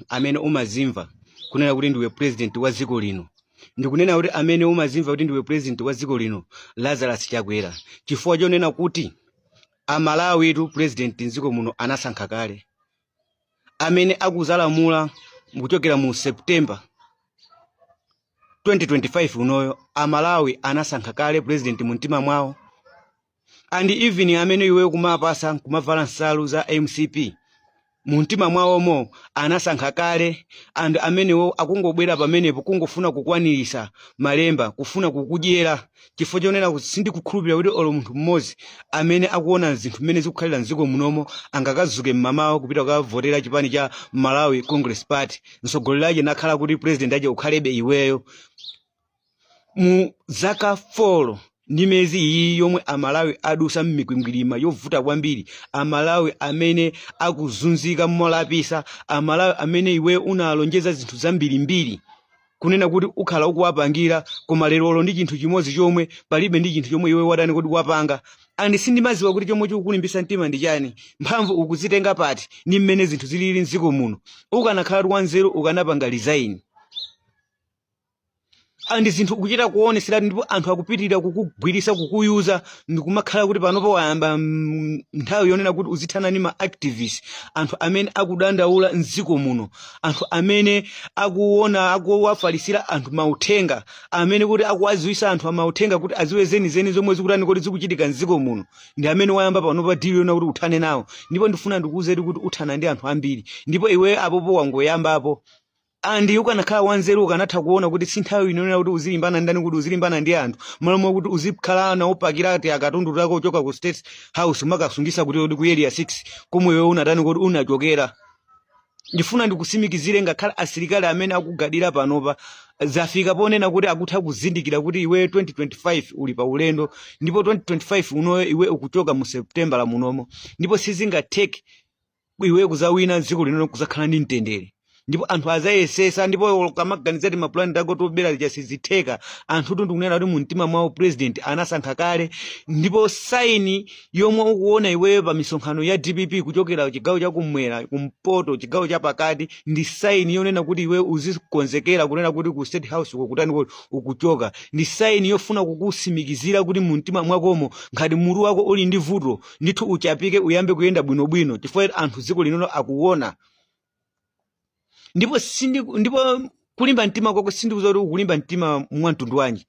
Amene umazimva kunena kuti ndiwe president wa dziko lino, ndikunena kuti amene umazimva kuti ndiwe president wa dziko lino, Lazarus Chakwera, chifukwa chonena kuti Amalawi tu president mdziko muno anasankha kale amene akuzalamula kuchokera mu September 2025 unoyo. Amalawi anasankha kale president mu mtima mwawo, and even amene iwe kumapasa kumavala nsalu za MCP, mu mtima mwawomo anasankha kale. And amenewo akungobwera pamenepo kungofuna kukwanirisa malemba, kufuna kukudyera, chifukwa chonena kuti sindikukhulupirira kuti olo munthu mmodzi amene akuona zinthu mmene zikukhalira mdziko munomo angakazuke mmamawa kupita kukavotera chipani cha Malawi Congress Party, mtsogoleri ache nakhala kuti president ache ukhalebe iweyo. Mu zaka 4 ndi miyezi iyi yomwe Amalawi adusa m'mikwingwirima yovuta kwambiri, Amalawi amene akuzunzika molapisa, Amalawi amene iwe unalonjeza zinthu zambirimbiri kunena kuti ukhala ukuwapangira, koma lerolo ndi chinthu chimodzi chomwe palibe, ndi chinthu chomwe iwe watani kuti wapanga. And sindimaziwa kuti chomwe chikukulimbisa mtima ndi chani, mphamvu ukuzitenga pati ndi mmene zinthu zilili mdziko muno. Ukanakhala wanzeru ukanapanga resign. And zinthu ukuchita kuonesera, ndipo anthu akupitirira kukugwirisa, kukuyuza, ndikumakhala kuti panopo wayamba nthawi yonena kuti uzithana ndi ma activists, anthu amene akudandaula mdziko muno, anthu amene akuona, akuwafalisira anthu mauthenga, amene kuti akuwaziwisa anthu amauthenga kuti aziwe zenizeni zomwe zikutani kuti zikuchitika mdziko muno. Ndi amene wayamba panopa deal yonena kuti uthane nawo. Ndipo ndifuna ndikuwuzeni kuti uthana ndi anthu ambiri, ndipo iwe apopo wangoyambapo. And ukanakhala wanzeru ukanatha kuona kuti si nthawi inonena kuti uzilimbana ndani, kuti uzilimbana ndi anthu, malo mwa kuti uzikhala nawo pakira ti akatundu tako kuchoka ku State House umakasungisa kuti ku Area 6 komwe iwe unatani kuti unachokera. Ndifuna ndikusimikizire, ngakhale asilikali amene akugadira panopa zafika ponena kuti akutha kuzindikira kuti iwe 2025 uli pa ulendo, ndipo 2025 unoyo iwe ukuchoka mu September la munomo, ndipo sizingatheke iwe kuzawina dziko lino kuzakhala ndi mtendere. Ndipo anthu azayesesa, ndipo kamaganiza ti mapulani ako tobera lija sizitheka. Anthu tu ndikunena kuti mu mtima mwawo president anasankha kale. Ndipo sign yomwe ukuona iweyo pa misonkhano ya DPP kuchokera chigawo chakumwera, kumpoto, chigawo chapakati, ndi sign yonena kuti iwe uzikonzekera kunena kuti ku State House uko kutani kuti ukuchoka. Ndi sign yofuna kukusimikizira kuti mu mtima mwakomo, ngati mutu wako uli ndi vuto ndithu, uchapike, uyambe kuyenda bwinobwino, chifukwa anthu dziko linono akuona. Ndipo sindi, ndipo kulimba mtima kwako sindikuza kuti ukulimba mtima mwa mtundu wanji.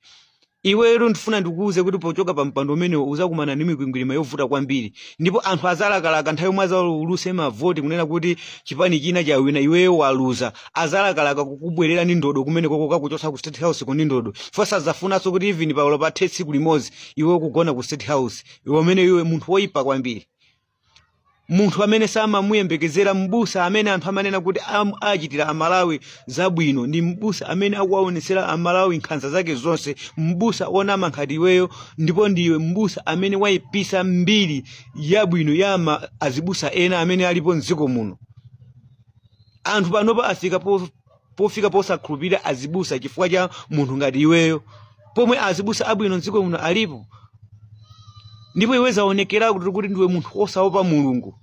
Iweyo ndifuna ndikuuze kuti pochoka pa mpando umenewo uzakumana ndi mikwingwirima yovuta kwambiri, ndipo anthu azalakalaka nthawi yomwe azaluse mavoti kunena kuti chipani china chawina, iweyo waluza, azalakalaka kukubwerera ndi ndodo kumene koko kakuchosa ku State House ko ndi ndodo, chifukwa sazafunanso kuti even paulo pathe tsiku limodzi iwe kugona ku State House. Iwe umene iwe munthu woyipa kwambiri, munthu amene samamuyembekezera, mbusa amene anthu amanena kuti achitira Amalawi zabwino, ndi mbusa amene akuwaonesera Amalawi nkhanza zake zonse, mbusa onama nkhati iweyo. Ndipo ndiwe mbusa amene wayipisa mbiri yabwino ya azibusa ena amene alipo mdziko muno. Anthu panopa afika pofika posakhulupirira azibusa chifukwa cha munthu ngati iweyo, pomwe azibusa abwino mdziko muno alipo. Ndipo iwe zaonekera kuti ndiwe munthu wosaopa Mulungu,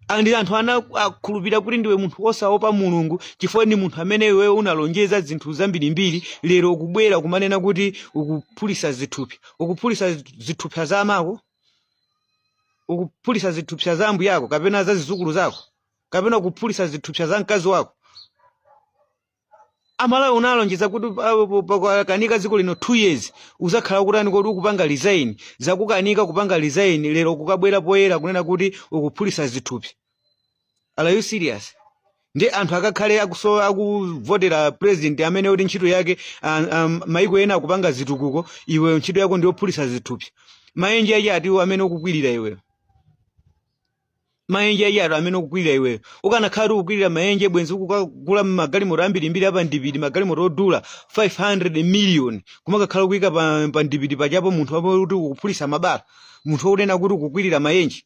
and anthu ana akhulupirira kuti ndiwe munthu wosaopa Mulungu chifukwa ndi munthu amene iwe unalonjeza zinthu zambirimbiri, lero ukubwera kumanena kuti ukuphulisa zithupsa. Ukuphulisa zithupsa za amako, ukuphulisa zithupsa za ambuyako kapena za zizukulu zako, kapena kuphulisa zithupsa za mkazi wako. Amalawi unalonjeza kuti pakanika dziko lino 2 years uzakhala kutani kodi ukupanga resign. Zakukanika kupanga resign, lero kukabwera poyera kunena kuti ukuphulisa zithupsa. Are you serious? Ndi anthu akakhale akuso akuvotera president amene kuti ntchito yake maiko ena akupanga zitukuko, iwe ntchito yako ndiyophulisa zithupsa. Maenje achi atiwo amene ukukwirira iweyo? Maenje achi ati amene ukukwirira iweyo? Ukanakhala kuti ukukwirira maenje, bwenzi ukukagula magalimoto ambirimbiri apa ndipiti, magalimoto odula 500 million kumakakhala kuyika pa ndipiti pachapo, munthu apo kuti ukuphulisa mabala, munthu wokunena kuti ukukwirira maenje.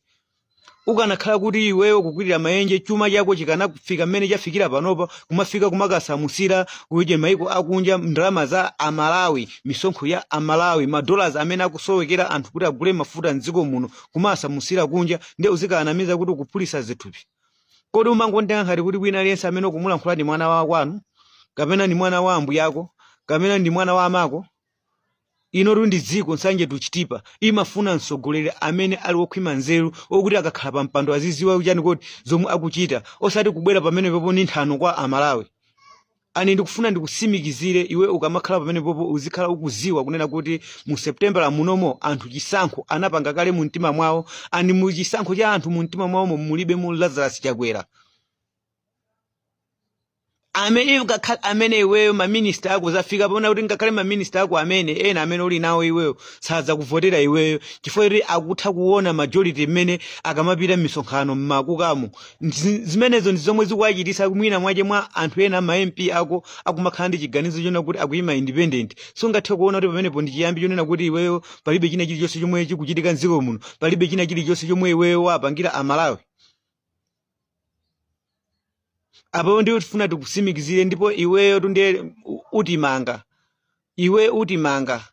Ukanakhala kuti iweyo kukwirira maenje, chuma chako chikanafika mmene chafikira panopa, kumafika kumakasamusira kuja maiko akunja ndalama za Amalawi, misonkho ya Amalawi, madollars amene akusowekera anthu kuti agule mafuta mdziko muno, kumasamusira kunja, ndiye uzikanamiza kuti ukuphulisa zithupsa. Kodi umangotenga ngati kuti wina aliyense amene ukumulankhula ndi mwana wa kwanu, kapena ndi mwana wa ambuyako, kapena ndi mwana wa amako? Inotu ndi dziko. Nsanje to Chitipa imafuna mtsogoleri amene ali wokhwima nzeru, okuti akakhala pa mpando aziziwa chani kuti zomwe akuchita, osati kubwera pamene popo ndi nthano kwa Amalawi. And ndikufuna ndikutsimikizire iwe, ukamakhala pamene popo uzikhala ukuziwa kunena kuti mu September munomo anthu chisankho anapanga kale mu mtima mwawo, and mu chisankho cha anthu mu mtima mwawomo mulibe mu Lazarus Chakwera amene ngakhale amene iweyo maminista ako zafika pona kuti ngakhale maminista ako amene ena amene uli nawo iweyo sadzakuvotera iweyo, chifukwa kuti akutha kuona majority mmene akamapita m'misonkhano mmakukamo. Zimenezo ndi zomwe zikuwachitisa mwina mwache mwa anthu ena ma MP ako akumakhala ndi chiganizo chonena kuti akuyima independent. Sungathe kuona kuti pamenepo ndi chiyambi chonena kuti iweyo palibe china chilichonse chomwe chikuchitika mdziko muno, palibe china chilichonse chomwe iweyo wapangira Amalawi? Apo ndiyo tifuna tikutsimikizire, ndipo iweyo tundiye utimanga, iwe utimanga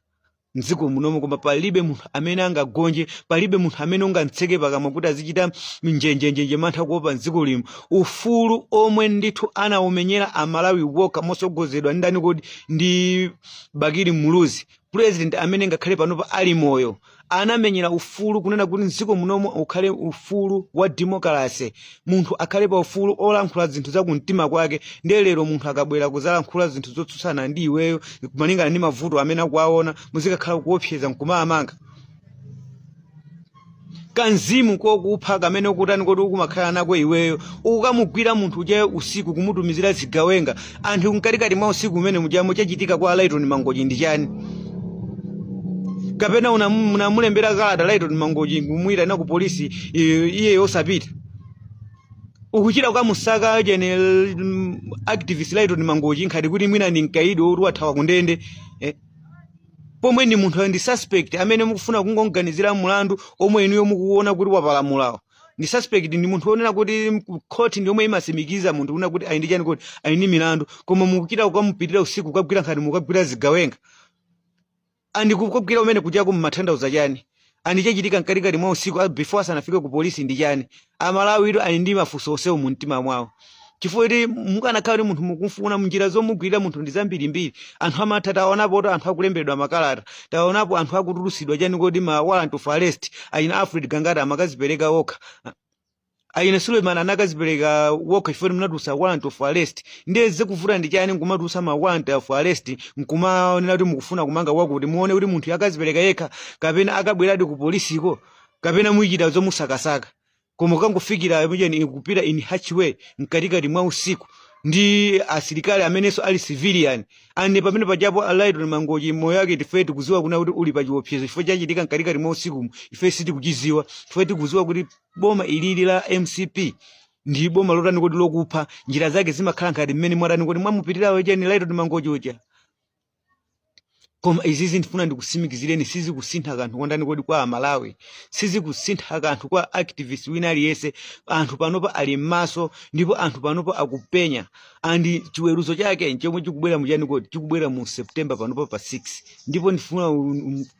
mdziko munomo, koma palibe munthu amene angagonje, palibe munthu amene ungamtseke pakamwa kuti azichita njenjenjenje mantha kuopa mdziko lino. Ufulu omwe ndithu anaumenyera Amalawi wokha mosogozedwa ndi ndani kodi? Ndi Bakili Muluzi, president amene ngakhale panopa ali moyo, anamenyera ufulu kunena kuti mdziko munomo ukhale ufulu wa democracy, munthu akhale pa ufulu olankhula zinthu za kumtima kwake. Ndiye lero munthu akabwera kuzalankhula zinthu zotsutsana ndi iweyo malingana ndi mavuto amene akuwaona, muzikakhala kuopseza nkumamanga. Kanzimu kokupha kamene ukutani kodi ukumakhala nako iweyo, ukamugwira munthu uja usiku kumutumizira zigawenga anthu mkatikati mwa usiku umene mujamo. Chachitika kwa Lighton Mangochi ndi chani? Kapena unamulembera kalata Lighton Mangochi kumuyitana ku polisi, iye osapita, ukuchita kukamusaka chene activist Lighton Mangochi nkhati kuti mwina ndi mkaidi woti wathawa kundende, pomwe ndi munthu ndi suspect amene mukufuna kungoganizira mulandu omwe inuyo mukuona kuti wapalamulawo. Ndi suspect, ndi munthu wonena kuti khoti ndi yomwe imasimikiza munthu kuna kuti ali ndi chani kuti ali ndi milandu, koma mukuchita kukamupitira usiku kukagwira nkhati mukagwira zigawenga. And kukagwira umene kuchako mmatanthauza chani? And chachitika mkatikati mwa usiku before asanafike ku polisi ndi chani? Amalawi ali ndi mafunso onsewo mu mtima mwawo, chifukwa kuti mukanakhala kuti munthu mukumfuna, munjira zomugwirira munthu ndi zambirimbiri. Anthu amatha, taonapo kuti anthu akulembedwa makalata, taonapo anthu akutulusidwa chani kodi ma warrant of arrest. Ayina Alfred Gangata amakazipereka wokha, ayina Suleiman anakazipereka wokha chifukwa munatulusa warrant of arrest. Ndiye zikuvuta ndi chani nkumatulusa ma warrant of arrest nkumaonera kuti mukufuna kumanga wakuti? Muone kuti munthu akazipereka yekha kapena akabweradi ku polisiko, kapena muyichita zomusakasaka. Koma ukangofikira mujeni kupita in harsh way mkatikati mwa usiku ndi asilikali amenenso ali civilian, and pamene pajapo Lighton Mangochi moyo wake tife tikuziwa kuna kuti uli pa chiopsezo, chifukwa chachitika mkatikati mwa usiku ife sitikuchiziwa, chifukwa tikuziwa kuti boma ilili la MCP ndi boma lotani kuti lokupha. Njira zake zimakhala ngati mmene mwatani kuti mwamupitirawo cheni Lighton Mangochi uja. Koma izizi ndifuna ndikusimikizireni, sizikusintha kanthu kondani kodi kwa Amalawi, sizikusintha kanthu kwa activist wina aliyense. Anthu panopa ali m'maso ndipo anthu panopa akupenya, and chiweruzo chake nchomwe chikubwera muchani kodi chikubwera mu September panopa pa 6. Ndipo ndifuna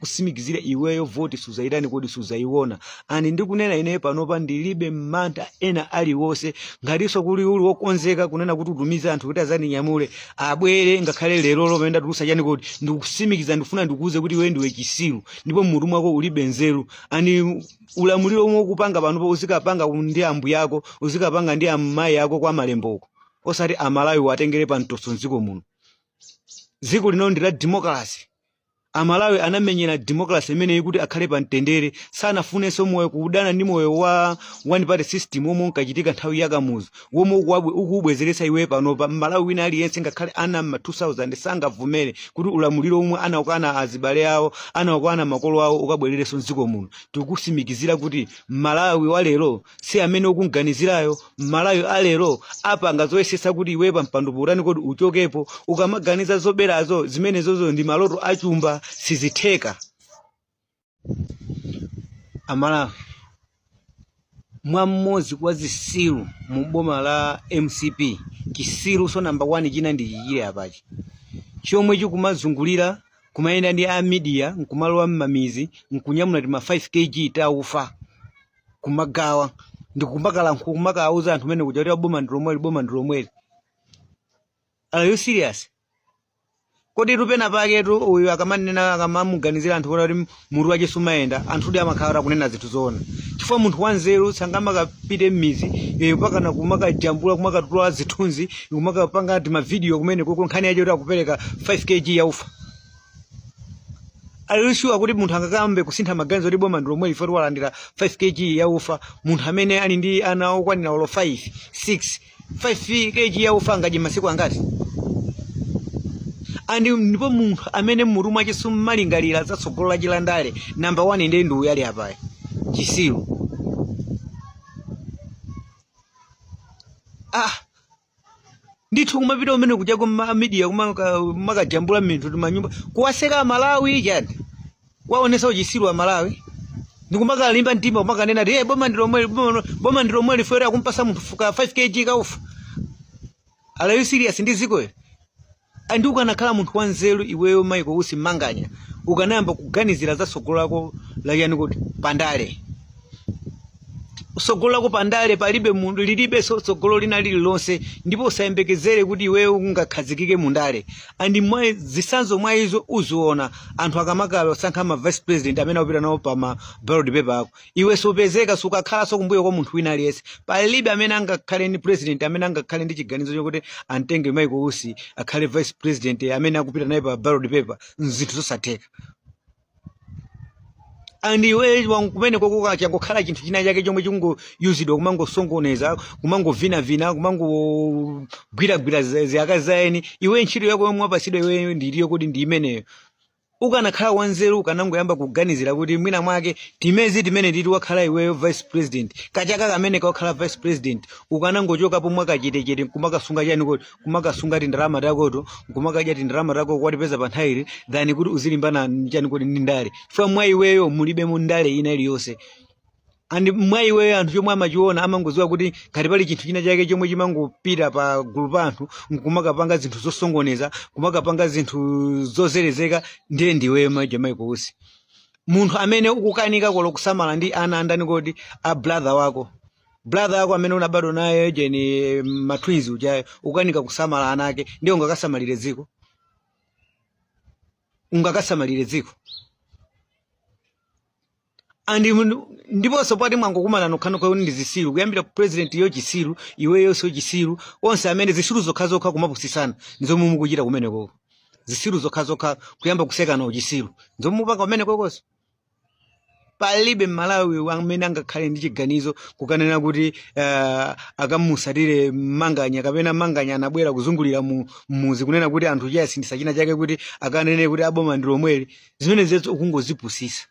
kusimikizira iweyo, voti suzayitani kodi suzayiona. And ndikunena ineyo panopa ndilibe mantha ena aliwonse. Ngatinso kuli uli wokonzeka kunena kuti utumize anthu kuti azandinyamule, abwere ngakhale lero lomwe ndatulusa chani kodi ndikusimikiza. Ndifuna ndikuuze kuti iwe ndiwe chisiru ndipo mmutu mwako ulibe nzeru. And ulamuliro omwe ukupanga panopa uzikapanga ndi ambuyako, uzikapanga ndi amayi ako kwa malemboko, osati Amalawi watengere pa mtoso mdziko muno. Dziko lino ndi la democracy. Amalawi anamenyera democracy imeneyi kuti akhale pa mtendere, sanafunenso moyo kudana ndi moyo wa one party system omwe unkachitika nthawi ya Kamuzu, womwe ukuubwezeretsa iwe panopa. Mmalawi wina aliyense ngakhale ana ma 2000 sangavomere kuti ulamuliro omwe anaukana azibale awo, anaukana makolo awo, ukabwererenso mdziko muno. Tikusimikizira kuti Mmalawi wa lero si amene ukumganizirayo. Mmalawi alero apanga zoyesesa kuti iwe pa mpando potani kodi uchokepo. Ukamaganiza zoberazo, zimenezozo ndi maloto achumba, sizitheka. Amalawi, mwam'modzi kwa zisilu mu boma la MCP, chisilu so number 1 china ndi chichire apachi chomwe chikumazungulira kumayenda ndi a media nkumalowa mmamizi nkunyamula tima 5 kg taufa kumagawa. Ndikumakala kumakauza anthu mene kuja kuti boma ndi lomweli, boma ndi lomweli. Are you serious? Kodi tupena paketu uyu akamanena, akamamuganizira anthu kuona kuti mutu wake sumayenda, anthu ndi amakhala kunena zinthu zoona, chifukwa munthu wanzeru sangamakapite m'mizi mpakana kumakajambula, kumakatula zithunzi, kumakapanga timavidiyo kumene koko, nkhani yacho kuti akupereka 5 kg ya ufa. Are you sure kuti munthu angakambe kusintha maganizo kuti boma ndi lomwe ife walandira 5 kg ya ufa? Munthu amene ali ndi ana okwanira olo 5 6, 5 kg ya ufa angadye masiku angati? And ndipo munthu amene mutu mwake summalingalira za tsogolo la chilandale, number 1 ndiye ndi uyu ali apayi, chisilu. Ah, ndithu kumapita umene kuja kuma media, kumakajambula minthu timanyumba, kuwaseka Amalawi chani, kuwaonesa uchisilu wa Malawi, ndikumakalimba mtima kumakanena kuti, "Hey, boma ndi lomweli, boma ndi lomweli," fere akumpasa munthu fuka 5 kg kaufa. Are you serious ndi ziko ili? And ukanakhala munthu wanzeru iweyo Michael Usi Manganya, ukanayamba kuganizira za tsogolo lako lachani kuti pandale. Tsogolo lako pandale palibe, munthu lilibe tsogolo lina lililonse, ndipo usayembekezere kuti iweyo ungakhazikike mundale. And mwa zitsanzo mwa izo uziona anthu akamakasankha ma vice president amene akupita nawo pa ma ballot paper ako, iwe supezeka, sukakhalanso kumbuyo kwa munthu wina aliyense. Palibe amene angakhale ndi president amene angakhale ndi chiganizo chokuti amtenge Michael Usi akhale vice president amene akupita naye pa ballot paper. Nzinthu zosatheka. And iwe kumene koko changokhala chinthu china chake chomwe chingoyuzidwa kumangosongoneza, kumangovinavina, kumangogwiragwira ziyaka zaeni. Iwe ntchito yako yomwe wapasidwa iwe ndiliyo kuti ndi imeneyo. Ukanakhala wanzeru ukanangoyamba kuganizira kuti mwina mwake timezi timene nditi wakhala iweyo vice president, kachaka kamene kawakhala vice president, ukanangochokapo mwakachetechete kumakasunga chani kuti kumakasunga tindalama takoto, kumakadya tindalama tako kwatipeza pa nthawi, than kuti uzilimbana chani kuti ndi ndale, chifukwa mwa iweyo mulibe mu ndale ina iliyonse. And mwa iweyo anthu chomwe amachiona, amangodziwa kuti ngati pali chinthu china chake chomwe chimangopita pa gulu pa anthu nkumakapanga zinthu zosongoneza, kumakapanga zinthu zozerezeka, ndiye ndiweyo maja Michael Usi, munthu amene ukukanika kolo kusamala ndi ana andani kodi a brother wako, brother wako amene unabadwa naye jeni ma twins ujayo, ukukanika kusamala ana ake, ndiye ungakasamalire dziko? Ungakasamalire dziko? And ndiponso pati mwangokumana nokhanokha kuti ndi zisilu, kuyambira president yo chisilu, iweyonso chisilu, onse amene zisilu zokhazokha kumapusisana, nzomwe mukuchita kumene koko. Zisilu zokhazokha kuyamba kusekana uchisilu, nzomwe mupanga kumene kokonso. Palibe Mmalawi amene angakhale ndi chiganizo kukanena kuti akamusatire Manganya, kapena Manganya anabwera kuzungulira mu muzi kunena kuti anthu chiyasindisa china chake kuti akanene kuti aboma ndi lomweli. Zimene zezo ukungozipusisa.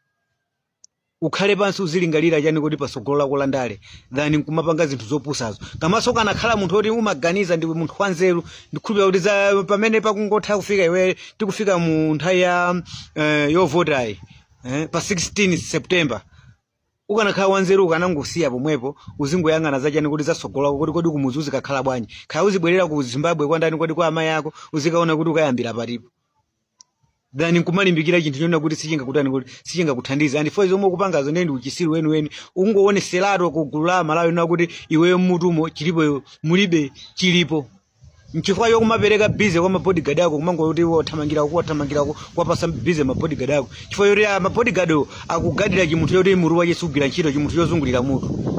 Ukhale pansi uzilingalira chani kuti pasogolo lako la ndale, than nkumapanga zinthu zopusazo. Kamaso kanakhala munthu oti umaganiza, ndi munthu wanzeru, ndikhulupira kuti za pamene pakungotha kufika iwe, tikufika mu nthawi ya yovotayi pa 16 September, ukanakhala wanzeru ukanangosiya pomwepo, uzingoyang'ana zachani kuti zasogolo lako, kuti kodi kumuzi uzikakhala bwanji, khaya uzibwerera ku Zimbabwe kwa ndani kodi kwa amayi ako, uzikaona kuti ukayambira patipo, than nkumalimbikira chinthu chonena kuti sichingakutani kuti sichingakuthandiza. And for zomwe ukupangazo ndiye ndi uchisiru weniweni, ungowoneseratu ku gulu la Malawi na kuti iweyo mmutumo chilipo mulibe chilipo. Nchifukwa chokumapereka busy kwa mabodyguard ako, kumangoti wathamangirako, wathamangirako, kwapasa busy mabodyguard ako, chifukwa choti mabodyguard akugadira chimunthu choti mutu wache sugwira ntchito, chimunthu chozungulira mutu.